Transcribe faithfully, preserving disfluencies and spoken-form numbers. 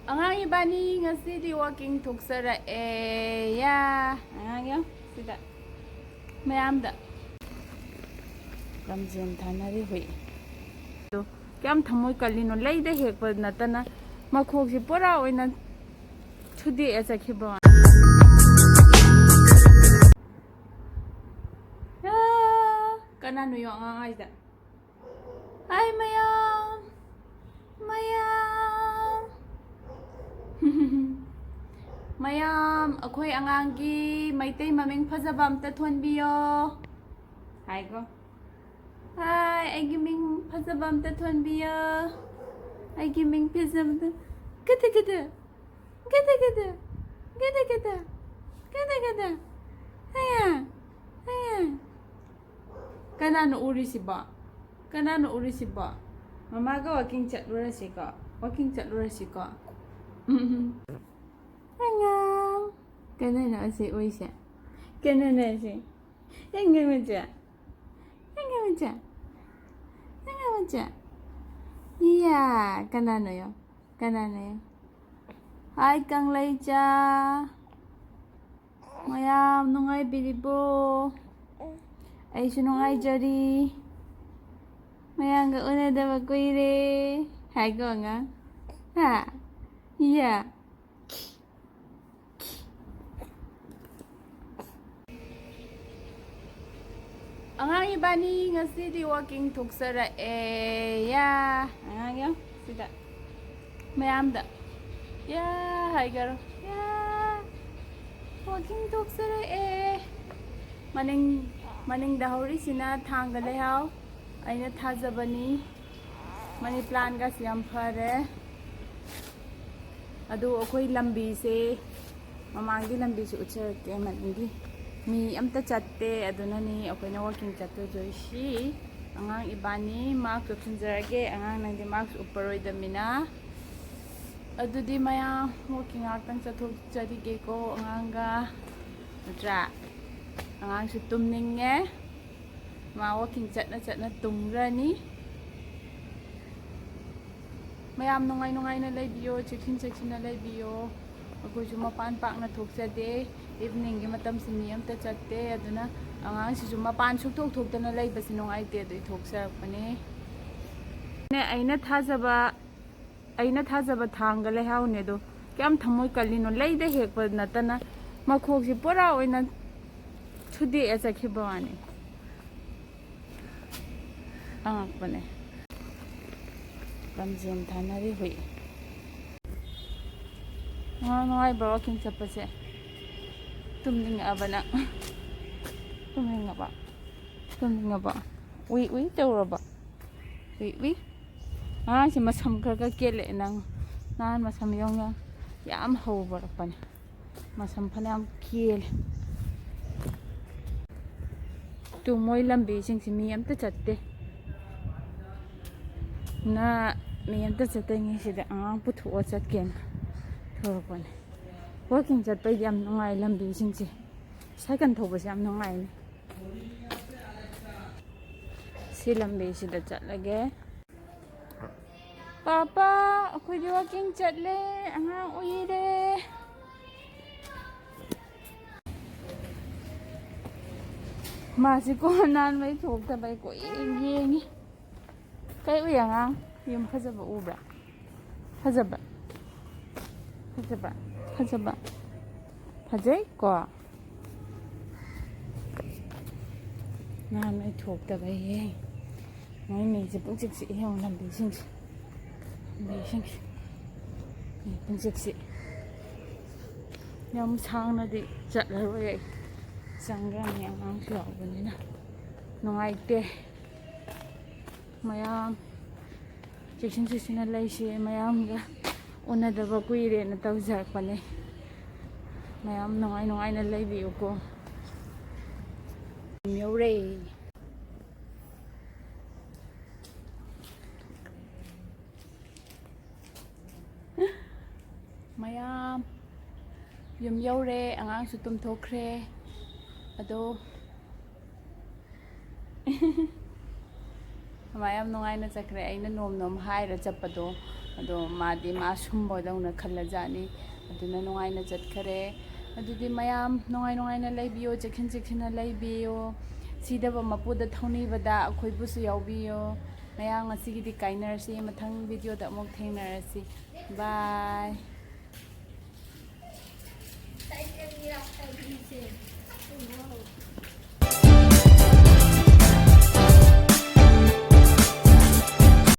ꯑꯉꯥꯡ ꯏꯕꯥꯅꯤ ꯉꯁꯤꯗꯤ walking ꯊꯣꯛꯆꯔꯛꯑꯦ꯫ ꯌꯥ, ꯑꯉꯥꯡ ꯌꯥꯝ ꯁꯤꯗ ꯃꯌꯥꯝꯗ ꯂꯝꯖꯦꯟ ꯊꯥꯅꯔꯤ ꯍꯨꯏ꯫ ꯑꯗꯣ ꯀꯌꯥꯝ ꯊꯃꯣꯏ ꯀꯜꯂꯤꯅꯣ, ꯂꯩꯗ ꯍꯦꯛꯄ ꯅꯠꯇꯅ ꯃꯈꯣꯡꯁꯤ ꯄꯨꯔꯥ ꯑꯣꯏꯅ ꯊꯨꯗꯦꯛꯑ ꯆꯠꯈꯤꯕ ꯋꯥꯅꯤ꯫ ꯑꯥ, ꯀꯅꯥꯅꯣ ꯌꯣ ꯑꯉꯥꯡ ꯍꯥꯏꯁꯤꯗ? ꯍꯥꯏ ꯃꯌꯥꯝ, ꯃꯌꯥꯝ, ꯃꯌꯥꯝ, ꯑꯩꯈꯣꯏ ꯑꯉꯥꯡꯒꯤ ꯃꯩꯇꯩ ꯃꯃꯤꯡ ꯐꯖꯕ ꯑꯝꯇ ꯊꯣꯟꯕꯤꯌꯣ꯫ ꯍꯥꯏꯀꯣ꯫ ꯍꯥꯏ, ꯑꯩꯒꯤ ꯃꯤꯡ ꯐꯖꯕ ꯑꯝꯇ ꯊꯣꯟꯕꯤꯌꯣ꯫ ꯑꯩꯒꯤ ꯃꯤꯡ ꯐꯖꯕꯗ ꯀꯗ ꯀꯗ, ꯀꯗ ꯀꯗ, ꯀꯗ ꯀꯗ, ꯀꯗ ꯀꯗ꯫ ꯍꯌꯥ, ꯍꯌꯥ꯫ ꯀꯅꯥꯅꯣ ꯎꯔꯤꯁꯤꯕꯣ? ꯀꯅꯥꯅꯣ ꯎꯔꯤꯁꯤꯕꯣ? ꯃꯃꯥꯒ walking ꯆꯠꯂꯨꯔꯁꯤꯀꯣ꯫ Walking ꯆꯠꯂꯨꯔꯁꯤꯀꯣ꯫ ꯎꯝ꯫ ꯑꯉꯥꯡ꯫ ꯀꯅꯥꯅꯣ ꯑꯁꯤ ꯎꯏꯁꯦ? ꯀꯅꯥꯅꯣ ꯑꯁꯤ? ꯑꯉꯥꯡ ꯃꯆꯥ꯫ ꯑꯉꯥꯡ ꯃꯆꯥ꯫ ꯑꯉꯥꯡ ꯃꯆꯥ꯫ ꯏꯌꯥ, ꯀꯅꯥꯅꯣ ꯌꯣ? ꯀꯅꯥꯅꯣ ꯌꯣ? ꯍꯥꯏ ꯀꯪꯂꯩꯆꯥ꯫ ꯃꯌꯥꯝ ꯅꯨꯡꯉꯥꯏꯕꯤꯔꯤꯕꯣ? ꯑꯩꯁꯨ ꯅꯨꯡꯉꯥꯏꯖꯔꯤ꯫ ꯃꯌꯥꯝꯒ ꯎꯅꯗꯕ ꯀꯨꯏꯔꯦ꯫ ꯍꯥꯏꯀꯣ ꯑꯉꯥꯡ꯫ ꯍꯥ? ꯌꯥ꯫ ꯑꯉꯥꯡ ꯏꯕꯥꯅꯤ ꯉꯁꯤꯗꯤ walking ꯊꯣꯛꯆꯔꯛꯑꯦ꯫ ꯌꯥ, ꯑꯉꯥꯡ ꯌꯥꯝ ꯁꯤꯗ ꯃꯌꯥꯝꯗ ꯌꯥ ꯍꯥꯏꯒꯔꯣ꯫ ꯌꯥ, walking ꯊꯣꯛꯆꯔꯛꯑꯦ꯫ ꯃꯅꯤꯡ, ꯃꯅꯤꯡꯗ ꯍꯧꯔꯤꯁꯤꯅ ꯊꯥꯡꯒ ꯂꯩꯍꯥꯎ꯫ ꯑꯩꯅ ꯊꯥꯖꯕꯅꯤ꯫ Money plantꯒꯁꯨ ꯌꯥꯝ ꯐꯔꯦ꯫ ꯑꯗꯨ ꯑꯩꯈꯣꯏ ꯂꯝꯕꯤꯁꯦ, ꯃꯃꯥꯡꯒꯤ ꯂꯝꯕꯤꯁꯦ ꯎꯠꯆꯔꯛꯀꯦ꯫ ꯃꯅꯤꯡꯒꯤ ꯃꯤ ꯑꯝꯇ ꯆꯠꯇꯦ, ꯑꯗꯨꯅꯅꯤ ꯑꯩꯈꯣꯏꯅ walking ꯆꯠꯇꯣꯏꯁꯤ꯫ ꯑꯉꯥꯡ ꯏꯕꯥꯅꯤ mask ꯎꯞꯁꯤꯟꯖꯔꯒꯦ꯫ ꯑꯉꯥꯡ ꯅꯪꯗꯤ mask ꯎꯞꯄꯔꯣꯏꯗꯃꯤꯅ꯫ ꯑꯗꯨꯗꯤ ꯃꯌꯥꯝ walking ꯉꯥꯛꯇꯪ ꯆꯠꯊꯣꯛꯆꯔꯤꯒꯦꯀꯣ ꯑꯉꯥꯡꯒ꯫ ꯅꯠꯇ꯭ꯔꯥ? ꯑꯉꯥꯡꯁꯨ ꯇꯨꯝꯅꯤꯡꯉꯦ꯫ ꯃꯥ walking ꯆꯠꯅ ꯆꯠꯅ ꯇꯨꯝꯈ꯭ꯔꯅꯤ꯫ ꯃꯌꯥꯝ ꯅꯨꯡꯉꯥꯏ ꯅꯨꯡꯉꯥꯏꯅ ꯂꯩꯕꯤꯌꯣ, ꯆꯦꯛꯁꯤꯟ ꯆꯦꯛꯁꯤꯟꯅ ꯂꯩꯕꯤꯌꯣ꯫ ꯑꯩꯈꯣꯏꯁꯨ ꯃꯄꯥꯟ ꯄꯥꯛꯅ ꯊꯣꯛꯆꯗꯦ, ꯏꯚꯤꯅꯤꯡꯒꯤ ꯃꯇꯝꯁꯤ ꯃꯤ ꯑꯝꯇ ꯆꯠꯇꯦ, ꯑꯗꯨꯅ ꯑꯉꯥꯡꯁꯤꯁꯨ ꯃꯄꯥꯟ ꯁꯨꯛꯊꯣꯛ ꯊꯣꯛꯇꯅ ꯂꯩꯕꯁꯤ ꯅꯨꯡꯉꯥꯏꯇꯦ, ꯑꯗꯨꯒꯤ ꯊꯣꯛꯆꯔꯛꯄꯅꯦ꯫ ꯅꯦ, ꯑꯩꯅ ꯊꯥꯖꯕ, ꯑꯩꯅ ꯊꯥꯖꯕ ꯊꯥꯡꯒ ꯂꯩꯍꯥꯎꯅꯦ ꯑꯗꯣ꯫ ꯀꯌꯥꯝ ꯊꯃꯣꯏ ꯀꯜꯂꯤꯅꯣ, ꯂꯩꯗ ꯍꯦꯛꯄ ꯅꯠꯇꯅ ꯃꯈꯣꯛꯁꯤ ꯄꯨꯔꯥ ꯑꯣꯏꯅ ꯊꯨꯗꯦꯛꯑ ꯆꯠꯈꯤꯕ ꯋꯥꯅꯤ꯫ ꯑꯉꯛꯄꯅꯦ꯫ ꯂꯝꯖꯦꯟ ꯊꯥꯅꯔꯤ ꯍꯨꯏ꯫ ꯅꯨꯡꯉꯥꯏ ꯅꯨꯡꯉꯥꯏꯕ꯭ꯔꯣ ꯋꯥꯛꯀꯤꯡ ꯆꯠꯄꯁꯦ? ꯇꯨꯝꯅꯤꯡꯉꯛꯑꯕ ꯅꯪ? ꯇꯨꯝꯅꯤꯡꯉꯕ? ꯇꯨꯝꯅꯤꯡꯉꯕ? ꯎꯏ ꯎꯏ ꯇꯧꯔꯕ? ꯎꯏ ꯎꯏ꯫ ꯑꯉꯥꯡꯁꯦ ꯃꯁꯝ ꯈꯔ ꯈꯔ ꯀꯦꯜꯂꯛꯑꯦ ꯅꯪ꯫ ꯅꯍꯥꯟ ꯃꯁꯝ ꯌꯣꯡ ꯌꯣꯡ ꯌꯥꯝ ꯍꯧꯕꯔꯛꯄꯅꯦ꯫ ꯃꯁꯝ ꯐꯅꯌꯥꯝ ꯀꯦꯜꯂꯦ꯫ ꯇꯨ ꯃꯣꯏ ꯂꯝꯕꯤꯁꯤꯡꯁꯤ ꯃꯤ ꯑꯝꯇ ꯆꯠꯇꯦ꯫ ꯅ ꯃꯤ ꯑꯝꯇ ꯆꯠꯇꯉꯩꯁꯤꯗ ꯑꯉꯥꯡ ꯄꯨꯊꯣꯛꯑ ꯆꯠꯀꯦꯅ ꯊꯣꯔꯛꯄꯅꯦ꯫ ꯋꯥꯛꯀꯤꯡ ꯆꯠꯄꯩꯗꯤ ꯌꯥꯝ ꯅꯨꯡꯉꯥꯏ ꯂꯝꯕꯤꯁꯤꯡꯁꯦ꯫ ꯁꯥꯏꯀꯜ ꯊꯧꯕꯁꯦ ꯌꯥꯝ ꯅꯨꯡꯉꯥꯏꯅꯦ꯫ ꯁꯤ ꯂꯝꯕꯤꯁꯤꯗ ꯆꯠꯂꯒꯦ꯫ ꯄꯥꯄꯥ, ꯑꯩꯈꯣꯏꯗꯤ ꯋꯥꯛꯀꯤꯡ ꯆꯠꯂꯦ꯫ ꯑꯉꯥꯡ ꯎꯏꯔꯦ꯫ ꯃꯥꯁꯤꯀꯣ ꯅꯍꯥꯟꯋꯥꯏ ꯊꯣꯛꯇꯕꯩ ꯀꯣꯏꯌꯦꯡ ꯌꯦꯡꯉꯤ꯫ ꯀꯩ ꯎꯏ ꯑꯉꯥꯡ? ꯌꯨꯝ ꯐꯖꯕ ꯎꯕ꯭ꯔꯥ? ꯐꯖꯕ? ꯐꯖꯕ? ꯐꯖꯕ? ꯐꯖꯩꯀꯣ? ꯅꯍꯥꯟ ꯑꯩ ꯊꯣꯛꯇꯕꯩ ꯌꯦꯡ꯫ ꯃꯣꯏ ꯃꯤꯁꯦ ꯄꯨꯡꯆꯤꯛ ꯆꯤꯛꯏ ꯌꯦꯡꯉꯨ ꯂꯝꯕꯤꯁꯤꯡꯁꯦ꯫ ꯂꯝꯕꯤꯁꯤꯡꯁꯦ꯫ ꯃꯤ ꯄꯨꯡꯆꯤꯛ ꯆꯤꯛꯏ꯫ ꯌꯥꯝ ꯁꯥꯡꯅꯗꯤ ꯆꯠꯂꯔꯣꯏ ꯑꯩ꯫ ꯆꯪꯈ꯭ꯔꯅꯤ ꯑꯉꯥꯡꯁꯨ ꯌꯥꯎꯕꯅꯤꯅ꯫ ꯅꯨꯡꯉꯥꯏꯇꯦ꯫ ꯃꯌꯥꯝ ꯆꯦꯛꯁꯤꯟ ꯆꯦꯛꯁꯤꯟꯅ ꯂꯩꯁꯤ꯫ ꯃꯌꯥꯝꯒ ꯎꯅꯗꯕ ꯀꯨꯏꯔꯦꯅ ꯇꯧꯖꯔꯛꯄꯅꯦ꯫ ꯃꯌꯥꯝ ꯅꯨꯡꯉꯥꯏ ꯅꯨꯡꯉꯥꯏꯅ ꯂꯩꯕꯤꯌꯨꯀꯣ꯫ ꯌꯨꯝ ꯌꯧꯔꯦ꯫ ꯃꯌꯥꯝ ꯌꯨꯝ ꯌꯧꯔꯦ, ꯑꯉꯥꯡꯁꯨ ꯇꯨꯝꯊꯣꯛꯈ꯭ꯔꯦ꯫ ꯑꯗꯣ ꯃꯥ ꯌꯥꯝ ꯅꯨꯡꯉꯥꯏꯅ ꯆꯠꯈ꯭ꯔꯦ꯫ ꯑꯩꯅ ꯅꯣꯝ ꯅꯣꯝ ꯍꯥꯏꯔ ꯆꯠꯄꯗꯣ ꯑꯗꯣ ꯃꯥꯗꯤ ꯃꯥ ꯁꯨꯝꯕꯗꯧꯅ ꯈꯜꯂꯖꯥꯠꯅꯤ꯫ ꯑꯗꯨꯅ ꯅꯨꯡꯉꯥꯏꯅ ꯆꯠꯈꯔꯦ꯫ ꯑꯗꯨꯗꯤ ꯃꯌꯥꯝ ꯅꯨꯡꯉꯥꯏ ꯅꯨꯡꯉꯥꯏꯅ ꯂꯩꯕꯤꯌꯣ, ꯆꯦꯛꯁꯤꯟ ꯆꯦꯛꯁꯤꯟꯅ ꯂꯩꯕꯤꯌꯣ, ꯁꯤꯗꯕ ꯃꯄꯨꯗ ꯊꯧꯅꯤꯕꯗ ꯑꯩꯈꯣꯏꯕꯨꯁꯨ ꯌꯥꯎꯕꯤꯌꯣ꯫ ꯃꯌꯥꯝ ꯉꯁꯤꯒꯤꯗꯤ ꯀꯥꯏꯅꯔꯁꯤ, ꯃꯊꯪ ꯚꯤꯗꯤꯑꯣꯗ ꯑꯃꯨꯛ ꯊꯦꯡꯅꯔꯁꯤ꯫ ꯕꯥꯏ꯫